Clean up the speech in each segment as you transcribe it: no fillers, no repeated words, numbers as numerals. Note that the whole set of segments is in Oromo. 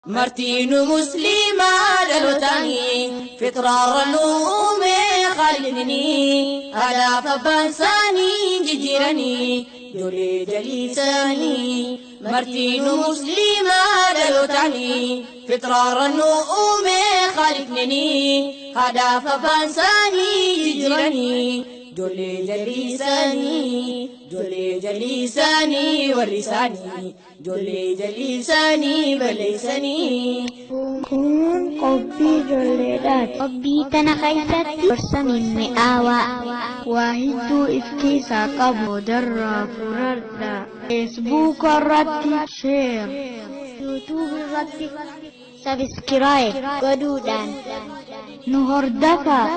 Martiinu musliimaa dhalootanii fitraarra nu uume khaliqnii haadhaaf abbaan isaanii jijjiiranii ijoollee jaliisanii. Martiinu musliimaa dhalootanii fitraarra nu uume khaliqnii haadhaaf abbaan isaanii jijjiiranii ijoollee jaliisanii. Ijoollee jaliisanii warri isaanii ijoollee jaliisanii balleessanii. Kun qophii ijoolleedhaati. Qophii tana keessatti gorsa mimmi'aawaa. Waa hedduu if keessaa qabu. Darraa furarraa. Feesbuuka irratti sheer. Yuutuub irratti sabiskiraayib godhuudhaan Nu hordofaa.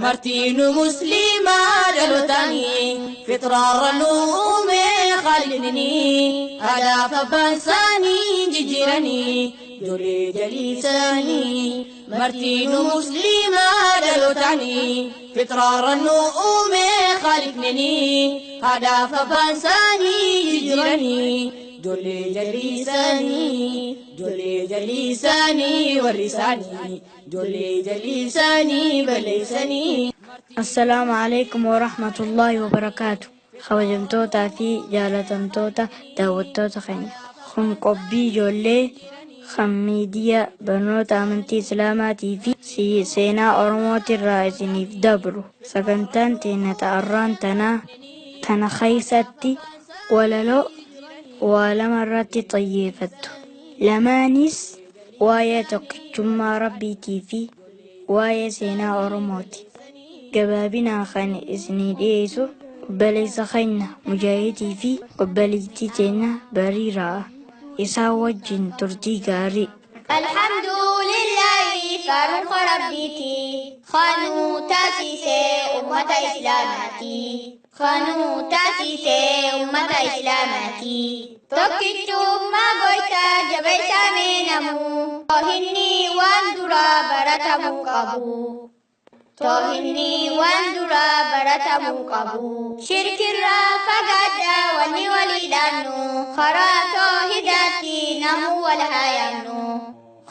Martiinu musliimaa dhalootanii fitraarra nu uume khaliqnii haadhaaf abbaan isaanii jijjiiranii ijoollee jaliisanii. Martiinu musliimaa dhalootanii fitraarra nu uume khaliqnii haadhaaf abbaan isaanii jijjiiranii ijoollee jaliisanii. Ijoollee jaliisanii warri isaanii ijoollee jaliisanii balleessanii. Assalaamu alaikum wa rahmatullaahi wa barakaatu. Kabajamtootaa fi jaalatamtoota daawwattoota keenya. Kun qophii ijoollee kan miidiyaa barnoota amantii Islaamaatii fi seenaa Oromootirraa isiniif dabru. Sagantaan teenya ta'arraan tanaa tana keessatti walaloo waa lama irratti xiyyeeffattu. Lamaanis waa'ee tokkichummaa Rabbiitii fi waa'ee seenaa Oromooti. Gabaabinaan kan isinii dhiyeessu obboleessa keenya Mujaahitii fi obboleettii teenya Bariiraa. Isaan wajjin turtii gaarii. Alhamdulillahi faaruun rabbiiti. Kanuu taasisee uummata Islaamaati. Kanuu taasisee uummata Islaamaati. Tokkichummaa goytaa jabeessaa meenamu. Toohinni waan duraa baratamuu qabu. Toohinni waan duraa baratamuu qabu. Shirkirraa fagaadhaa wanni waliidhaannu. Karaa toohidaatti namuu wal haa yaamnu.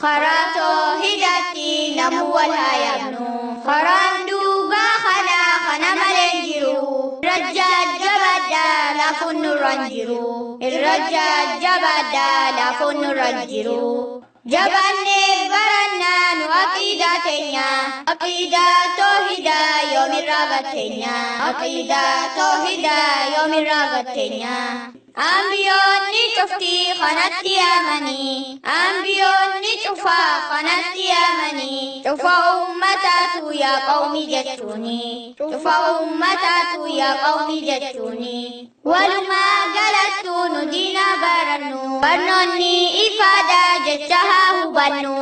Karaa toohidaatti namuu wal haa yaamnu. Karaan dhugaa kanaa kana malee hin jiru. Irra jabaadhaa laafuun nurra hin jiru. Irra jabaadhaa laafuun nurra hin jiru. Jabaannee barannaa nu aqiidaa teenya. Aqiidaa toohidaa yoomirraa batteenya. Aqiidaa toohidaa yoomirraa batteenya. Ambiyoonni cuftii kanatti amanii. Ambiyoonni cufaa kanatti amanii. Cufa uummataatu yaa qawmi jechuuni. Cufa uummataatu yaa qawmi jechuuni. Walumaa galattuu nu diina barannu. Barnoonni ifaadha jecha haa hubannu.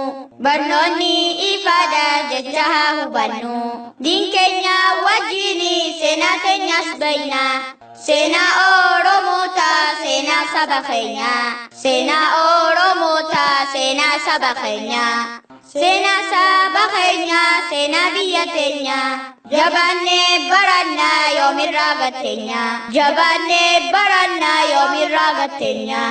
Barnoonni ifaadha jecha haa hubannu. Diin keenya wajjini seenaa keenyas beeyna. Seenaa Oromoota seenaa saba keenya. Seenaa Oromoota seenaa saba keenya. Seenaa saba keenya seenaa biyya teenya. Jabaannee barannaa yoomirraa gatteenya. Jabaannee barannaa yoomirraa gatteenya.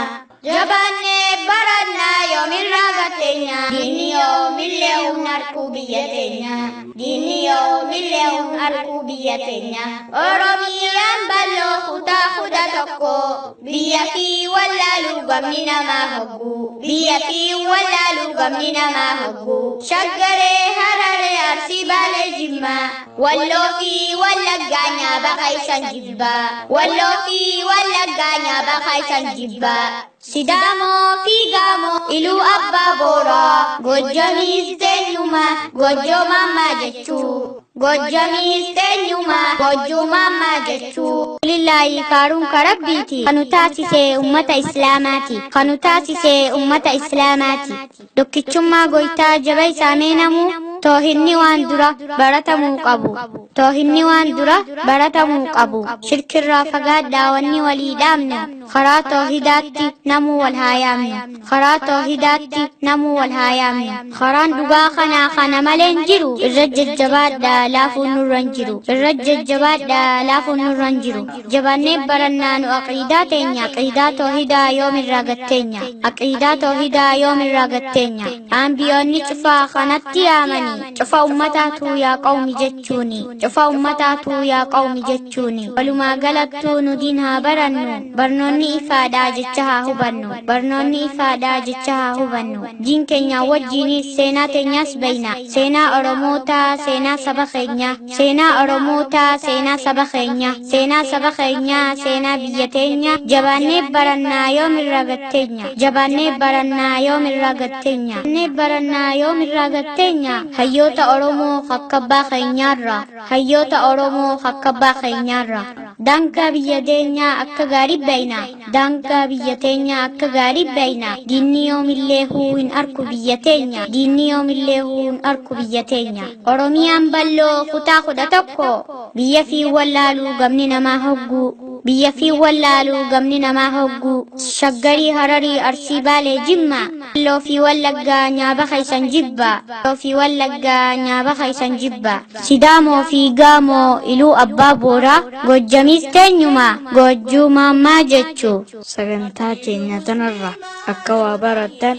Jabaannee barannaa yoomirraa gatteenya. Diinni yoomillee humna harkuu biyya teenya. Diinni yoomillee humna harkuu biyya teenya. Oromiyaan bal'oo kutaa 11. Biyya fi wallaaluu gamni namaa hoggu. Biyya fi wallaaluu gamni namaa hoggu. Shaggaree Hararee Arsii Baalee Jimmaa. Walloo fi Wallaggaa nyaaba keessan jibbaa. Walloo fi Wallaggaa nyaaba keessan jibbaa. Sidaamoo fi Gaamoo Iluu Abbaa Booraa. Gojjamiis teenyuma gojjoo mammaa jechuu. Gojjamiis teenyuma gojjoo mammaa jechuu. Lillaahi faaruun karabbiiti. Kanu taasisee uummata Islaamaati. Kanu taasisee uummata Islaamaati. Tokkichummaa goytaa jaba isaa meenamu. Toohinni waan dura baratamuu qabu. Toohinni waan dura baratamuu qabu. Shirkirraa fagaadhaa wanni walii dhaamnu. Karaa toohidaatti namuu wal haa yaamnu. Karaa toohidaatti namuu wal haa yaamnu. Karaan dhugaa kanaa kana malee hin jiru. Irra jajjabaadhaa laafuun nurra hin jiru. Irra jajjabaadhaa laafuun nurra hin jiru. Jabaannee barannaa nu aqiidaa teenya. Aqiidaa toohidaa yoomirraa gatteenya. Aqiidaa toohidaa yoomirraa gatteenya. Ambiyoonni cufaa kanatti yaamanii. Cufa ummataatu yaa qawmi jechuuni. Cufa ummataatu yaa qawmi jechuuni. Walumaa galattuu nu diin haa barannu. Barnoonni ifaadhaa jecha haa hubannu. Barnoonni ifaadhaa jecha haa hubannu. Diin keenya wajjiinis seenaa teenyas beeyna. Seenaa Oromootaa, seenaa saba keenyaa. Seenaa Oromootaa, seenaa saba keenyaa. Seenaa saba keenyaa, seenaa biyya teenya. Jabaannee barannaa yoomirraa gatteenya. Jabaannee barannaa yoomirraa gatteenya. Jabaannee barannaa yoomirraa gatteenya. Hayyoota Oromoo kakkabbaa keenyaarraa. Hayyoota Oromoo kakkabbaa keenyaarraa. Daangaa biyya teenyaa akka gaarii beeyna. Daangaa biyya teenyaa akka gaarii beeyna. Diinni yoomillee huu hin arku biyya teenya. Diinni yoomillee huu hin arku biyya teenya. Oromiyaan bal'oo kutaa 11. Biyya fi wallaaluu gamni namaa hogguu. Biyya fi wallaaluu gamni namaa hogguu. Shaggarii Hararii Arsii Baalee Jimma. Walloo fi Wallaggaa nyaaba keessan jibba. Walloo fi Wallaggaa nyaaba keessan jibba. Sidaamoo fi Gaamoo Iluu Abbaa Booraa. Gojjamiis teenyuma Gojjuu maammaa jechuu. Sagantaa keenya tanarraa akka waa barattan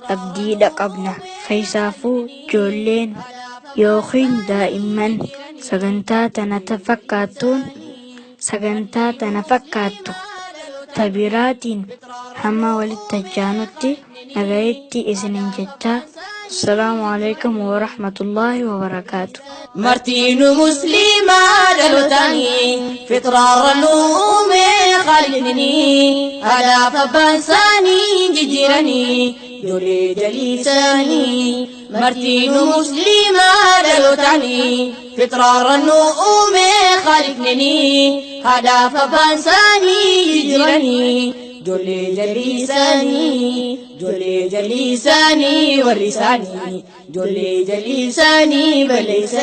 abdiidha qabna. Keessaafuu ijoolleen yookiin daa'imman sagantaa tana fakkaattuun sagantaa tana fakkaattu tabiraatiin hamma walitti ajjaanutti nagayetti isinin jechaa. Assalaamu alaikum warahmatullaahi wabarakaatu. Martiinu musliimaa dhalootanii fitraarra nu uume khaliqni haadhaaf abbaan isaanii jijjiiranii ijoollee jaliisanii. Martiinu musliimaa dhalootanii fitraarra nu uume khaliqni haadhaaf abbaan isaanii jijjiiranii ijoollee jaliisanii. Ijoollee jaliisanii warri isaanii ijoollee jaliisanii balleessanii.